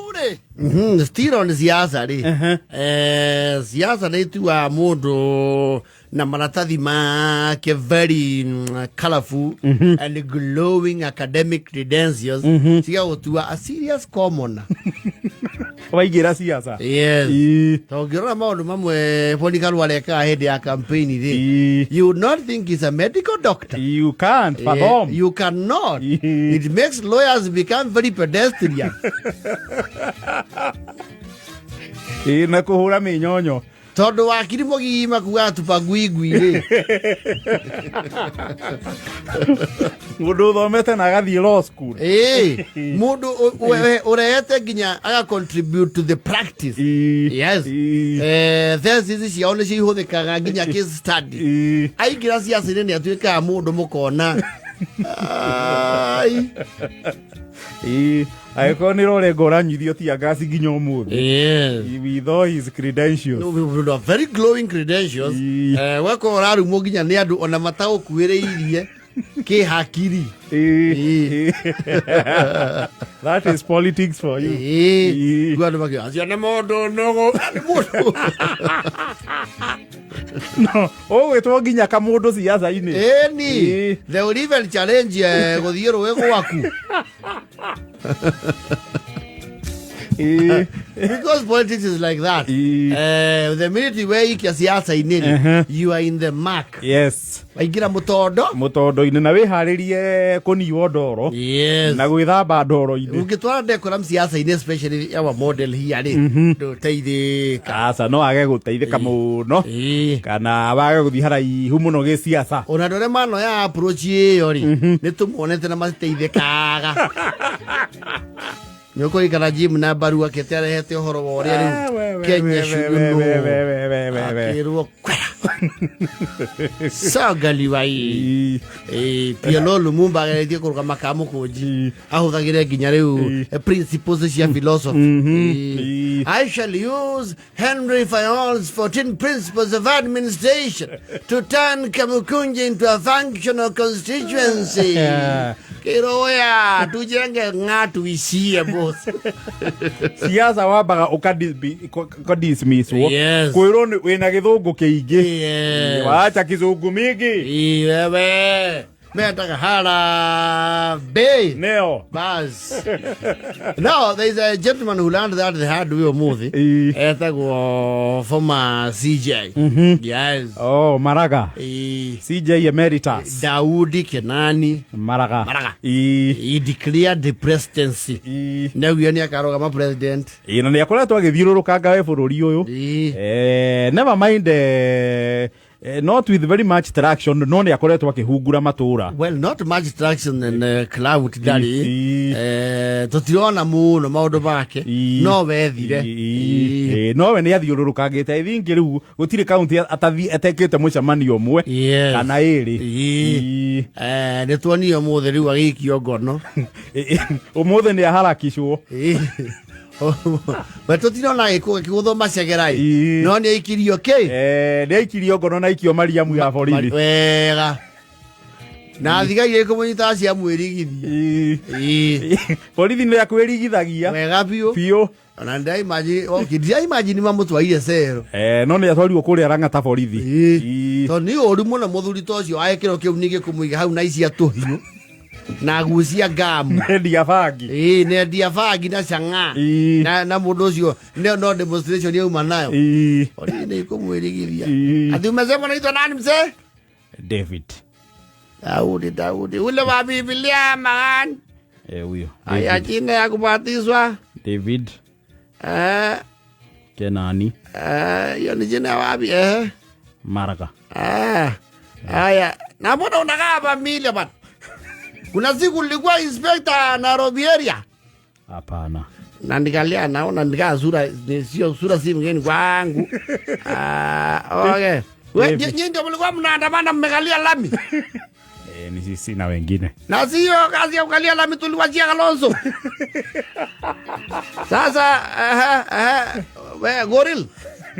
Rĩu rĩ, still on siasa rĩ, siasa nĩ ituaga mũndũ na maratathi make very colorful and glowing academic credentials, cigagũtua a serious commoner. Waingĩra siasa. Yes. Tondũ ũngĩrora maũndũ mamwe Boni Karua arekaga hĩndĩ ya campaign rĩ, you would not think he's a medical doctor. You can't fathom. Yeah, you cannot. It makes lawyers become very pedestrian. Ĩ, na kũhũra mĩnyonyo. Tondũ wakiri mũgima kuga tupangwingwi rĩ. Mũndũ ũthomete na agathiĩ law school. Ĩĩ, mũndũ ũrehete nginya aga contribute to the practice. Yes. Thesis ciao nĩcio ihũthĩkaga nginya case study. Aingĩra ciaca-inĩ nĩ atuĩkaga mũndũ mũkona. Ai. Ĩ, angĩkorwo nĩ rorengo ũranyuithio tia ngasi nginya ũmũthĩ. With all his credentials. No, with a very glowing credentials. Wakorwo ũrarumwo nginya nĩ andũ ona mataũkuĩrĩirie kĩhakiri. Ĩ. That is politics for you. Ĩĩ. Rĩu andũ makiuga, acio nĩ mũndũ nũgũ. Nĩ mũndũ. No ũgwĩtwo nginya kamũndũ siasa-inĩ. Ĩni. They will even challenge gũthiĩ rũĩ gwaku. Because politics is like that. The minute weikia siasa-inĩ rĩ, you are in the mark. Waingĩra mũtondo. Mũtondo-inĩ na wĩharĩrie kũnio ndoro. Na gwĩthamba ndoro-inĩ. Ũngĩtwara decorum siasa-inĩ, especially our model here rĩ, ndũteithĩka. Aca, no age gũteithĩka mũno kana wage gũthiĩ haraihu mũno gĩciaca. Ona andũ arĩa manoya approach ĩyo rĩ, nĩ tũmonete na matiteithĩkaga. Nĩ ũkũririkana Jim na mbaru akĩte arehete ũhoro wa ũrĩa rĩu Kenya should know. Akĩrwo kwera sogaliwai. PLO Lumumba ageretie kũrũgama kamũkũnji ahũthagĩre nginya rĩu principles cia philosophy. I shall use Henry Fayol's 14 principles of administration to turn Kamukunji into a functional constituency. Kiroya, tujenge ng'atu ishie boss. Siasa wambaga ũkadismisswo. Kwĩrwo wĩna gĩthũngũ kĩingĩ. Wacha kizungu mingi. Ii, wewe. Metaga harambee. Neo. Bas. Now there is a gentleman who learned that the hard way umuthi. Etagwo former CJ. Yes. Oh, Maraga. CJ Emeritus. Daudi Kenani Maraga. Maraga. He declared the presidency. Nĩaugire nĩ akarũgama president. Ĩ, na nĩ akoretwo agĩthiũrũrũkanga we bũrũri ũyũ. Never mind, not with very much traction, no nĩ akoretwo akĩhungura matũra. Well, not much traction and clout ndarĩ. Tũtirona mũno maũndũ make, no wethire. Nowe nĩ athiũrũrũkangĩte. I think rĩu gũtirĩ kaunti atekĩte mũcemanio ũmwe kana ĩrĩ. Nĩ tuonire ũmũthĩ rĩu agĩikio ngono. Ũmũthĩ nĩ aharakicwo. We tũtirona gĩkũgũthwo macegerai, no nĩ aikirio kĩ. Nĩ aikirio ngono na aikio Mariamu ya borithi. Wega, na thigari ĩkũmũnyita cia mwĩrigithia. Borithi nĩ akwĩrigithagia. Wega biũ. Biũ. Ona ndiraimagine, okay, ndiraimagine mamũtwarire cero. No nĩ atwarirwo kũrĩa Lang'ata borithi. Tondũ nĩ ũru mũno mũthuri ta ũcio wa gĩkĩro kĩu ningĩ kũmũiga hau na icia tũhiũ na gucia ngamu. Nendia bangi. Ĩĩ, nendia bangi na cang'a. Na mũndũ ũcio no demonstration yauma nayo. Borithi nĩ ikũmwĩrigithia. Ati umesema unaitwa nani mzee? David. Daudi, Daudi. Ule wa Biblia magani? Huyo. Aya, jina ya kubatizwa? David. Kenani. Hiyo ni jina ya wapi? Maraga. Haya, na mbona unakaa familia bana? Kuna siku nilikuwa inspector Nairobi area. Hapana. Na nikalia naona nikaa sura ni sio sura si mgeni kwangu. Okay. We, David. nyinyi ndio mlikuwa mnaandamana mmekalia lami. Ni sisi na wengine. Na sio kazi ya kukalia lami tuliwachia Kalonzo. Sasa, aha, aha, we Goril.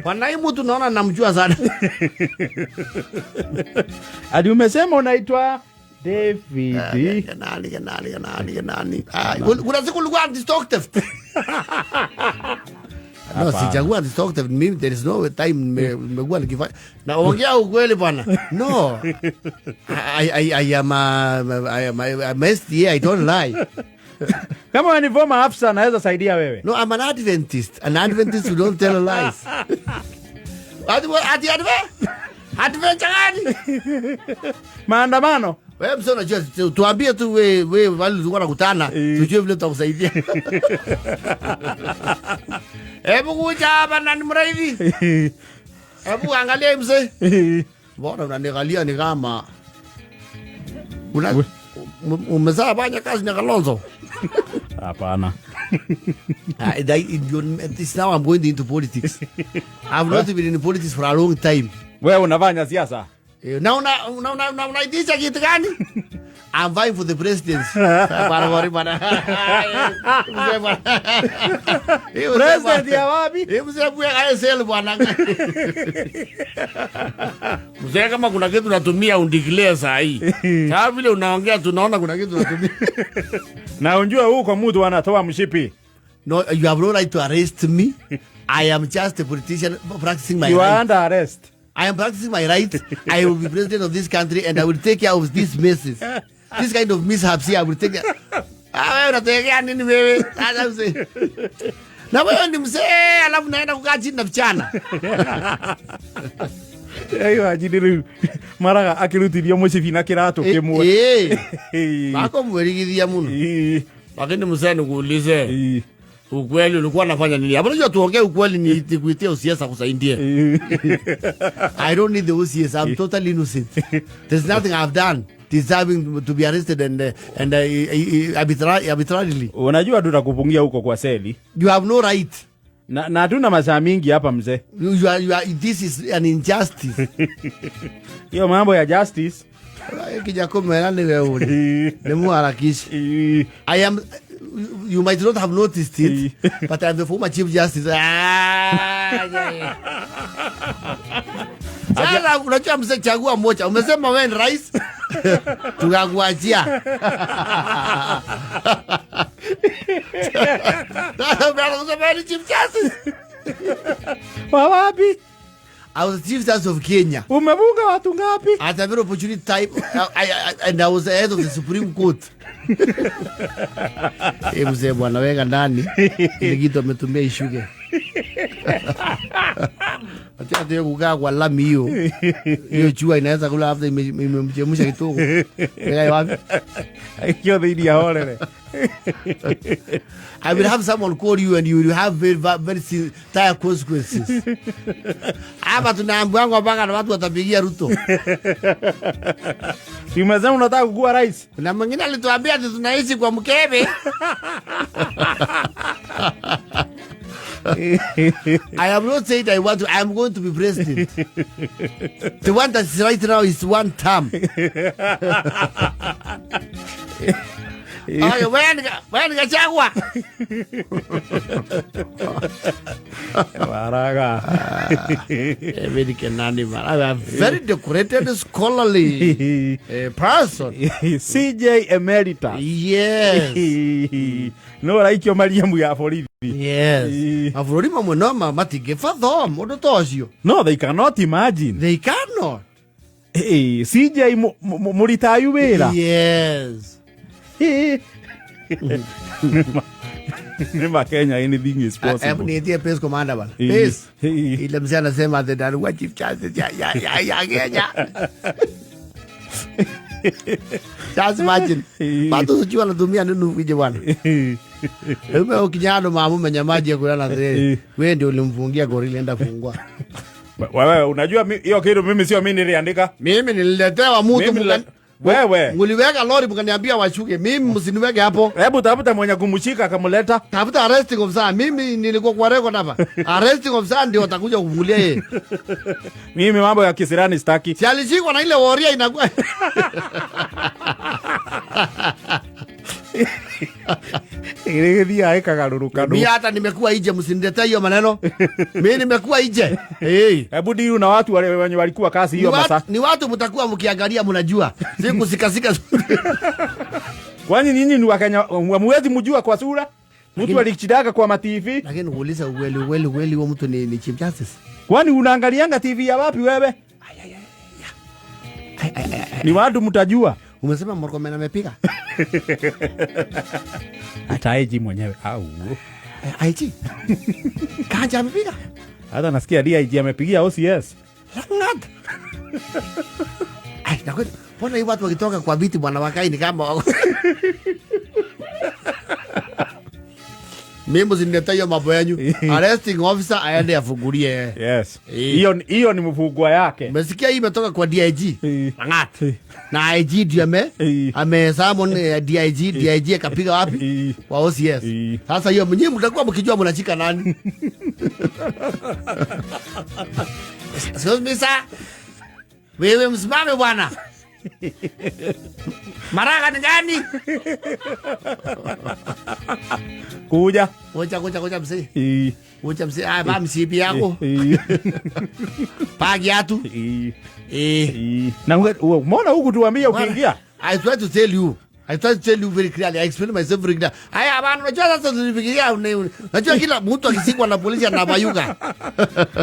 Kwa hii mtu naona namjua sana. Adi umesema unaitwa David. Nani, nani, nani, nani. Ah, kuna siku ulikuwa anti-stock theft. No, sijakuwa anti-stock theft. Mimi there is no time nimekuwa nikifanya. Na ongea ukweli, bwana. No. I am a SDA, I don't lie. Kama wewe ni former afisa, naweza saidia wewe. No, I'm an Adventist. An Adventist who don't tell lies. Ati ati ati adventure gani? Maandamano. Wewe msio unajua tuambie tu we wale tulikuwa nakutana, tujue vile tutakusaidia. Hebu kuja hapa, nani mraithi? Hebu angalia mzee. Mbona unaniangalia ni kama una umezaa fanya kazi na Kalonzo? Hapana. This now I'm going into politics. I've not been in politics for a long time. Wewe unafanya siasa? Na unaitisha kitu gani? I'm vying for the presidency. Bwana bwana bwana. Mzee bwana. Eh, mzee. President Bwana. Ya wapi? Eh, mzee buya KSL, bwana. Mzee, kama kuna kitu natumia undeclare saa hii. Sasa vile unaongea tunaona kuna kitu natumia. Na unjue huko mtu anatoa mshipi. No, you have no right to arrest me. I am just a politician practicing my You are right. under arrest. I am practicing my right. I will be president of this country and I will take care of these messes. This kind of mishaps here, I will take care. Ah, wewe unategea nini wewe? Sasa mzee. Na wewe ni mzee, alafu naenda kukaa chini na vijana. Ayo ajini rĩu maraga akĩrutithio mũcibi na kĩratũ kĩmwe. Eh. Mako mwerigithia muno. Lakini mzee, nikuulize. Ukweli, ulikuwa unafanya nini? Hapo unajua tuongee ukweli ni nikuitie OCS akusaidie. I don't need the OCS. I'm totally innocent. There's nothing I've done deserving to be arrested and arbitrarily. Unajua tutakufungia huko kwa seli. You have no right. Na hatuna masaa mingi hapa, mzee. You are, this is an injustice. Hiyo mambo ya justice. Kijakomera ni wewe. Nimuharakishe. I am you might not have noticed it, but I'm the former Chief Justice. Ah, yeah. Sasa unajua mzee, chagua moja. Umesema wewe ni rais. Tukakuachia. Sasa umeanza kusema wewe ni Chief Justice. Wa wapi? I was the Chief Justice of Kenya. Umefunga watu ngapi? At a very opportunity time, and I was the head of the Supreme Court. Eh, mzee bwana, weka ndani ile kitu ametumia ishuke. Ati ati kukaa kwa lami hiyo. Hiyo chua inaweza kula after imemchemsha kidogo. Weka wapi? Aikio thĩinĩ ahorere. I will have someone call you and you will have very very dire consequences. Hapa tunaambiwa mpaka na watu watapigia Ruto. Si umesema unataka kukuwa rais? Kuna mwingine alituambia ati tunaishi kwa mkebe. I am not saying I want to. I am going to be president. The one that's right now is one term. Okay, wewe Gachagua. Waraga. Very Kenani man. I'm a very decorated, scholarly person. CJ Emeritus. Yes. No raikio Mariamu ya borithi. Yes. Mabũrũri mamwe no matingĩbathoma ũndũ ta ũcio. No, they cannot imagine. They cannot. Hey, CJ mũritayu wĩra. Yes. Nĩ ma Kenya anything is Hebu possible. niitie Pace Commander, bana. Pace. Ile mzee anasema ati alikuwa Chief Justice ya Kenya. Just imagine. Watu sijui wanatumia nini ukije, bwana. Wewe ukinyano mamumenya maji ya kulala atĩrĩrĩ. Wewe ndio ulimfungia gorilla, enda fungua. Wewe unajua hiyo kitu mimi sio mimi niliandika. Mimi nililetewa mtu Mimi wewe. Muliweka lori mkaniambia washuke. Mimi msiniweke hapo. Hebu tafuta mwenye kumshika akamleta. Tafuta arresting officer. Mimi nilikuwa kwa record hapa. Arresting officer ndio atakuja kufungulia yeye. Mimi mambo ya kisirani sitaki. Si alishikwa na ile woria inakuwa. Ĩgĩthiaga ĩkagarũrũka. Mimi hata nimekuwa nje, msiniletee hiyo maneno. Mimi nimekuwa nje. Hey. Hebu deal na watu wale wenye walikuwa kazi Ni hiyo watu, masaa. ni watu mtakuwa mkiangalia mnajua. Si kusikasika. Kwani nyinyi ni Wakenya hamuwezi mjua kwa sura? Mtu alichidaga kwa ma TV. Lakini kuuliza ukweli ukweli ukweli, huo mtu ni Chief Justice. Kwani unaangalianga TV ya wapi wewe? Ai, ai, ai, ai. Ni watu mtajua. Umesema Murkomen amepiga? Hata IG mwenyewe au IG. Kanja amepiga? Hata nasikia DIG amepigia OCS. Langat. Ai, na kweli mbona hii watu wakitoka kwa viti bwana wakai ni kama wako. Mimi msiniletee hiyo mambo yenu. Arresting officer aende afungulie. Yes. Eh. Hiyo ni mfungwa yake. Umesikia hii imetoka kwa DIG. Eh. Langat. Na IG ndio ame Eh. ame summon DIG, DIG akapiga wapi? Eh. Kwa OCS. Eh. Sasa hiyo mnyinyi mtakuwa mkijua mnashika nani. Excuse me sir. Wewe msimame bwana. Maraga ni gani? Kuja. Kuja kuja kuja mzee. Eh. Kuja mzee. Ah, ba msipi yako. Eh. Pa kiatu. Eh. Eh. Eh. Na umeona huku tuambia ukiingia? I try to tell you. I try to tell you very clearly. I explain myself very clearly. Haya bana, unajua sasa tulifikiria unajua kila mtu akisikwa na polisi anabayuka.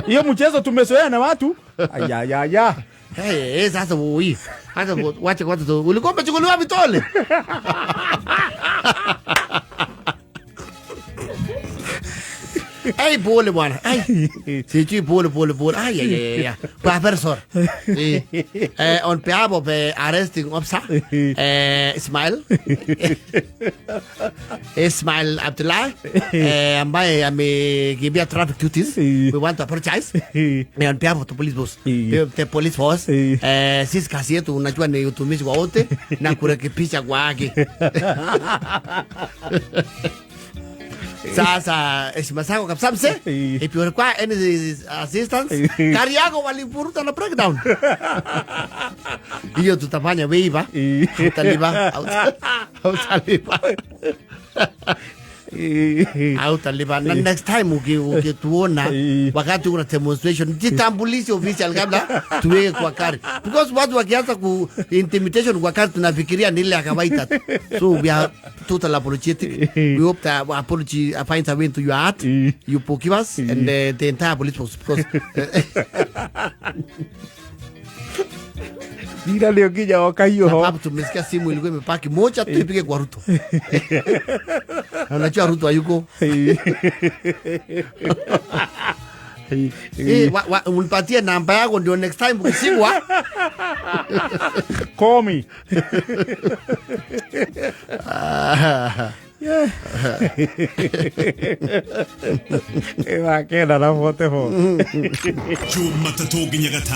Hiyo mchezo tumezoea na watu. Ayayaya. Hey, hey, sasa wewe. Hata wacha kwanza tu. Ulikuwa umechukuliwa vitole. Hey, pole bwana. Hey. Sijui pole pole pole. Ay ay ay ay. Professor. Eh, on behalf of arresting officer Ismail Ismail Abdullah ambaye amekimbia traffic duties. We want to apologize on behalf of the police force. The police force. Sisi kazi yetu unajua ni utumishi wa wote na kurekebisha kwa haki. Sasa heshima zako kabisa mzee. If you require any assistance, gari yako walivuruta na breakdown. Hiyo tutafanya waiver. Utalipa. Utalipa. Hautalipa. Na next time ukituona wakati una demonstration, jitambulishe official kabla tuweke kwa gari. Because watu wakianza ku intimidation kwa gari tunafikiria ni ile ya kawaida tu. So we are total apologetic. We hope that our apology finds a way into your heart. You forgive us and the entire police force because Ila leo kija wakahiyo. Sababu tumesikia simu ilikuwa imepaki moja tu ipige kwa Ruto. Na unajua Ruto hayuko. Unipatie namba yako ndio next time ukishikwa. Call me. Yeah. Wakenda na 44. Jumatatu nginya gatano.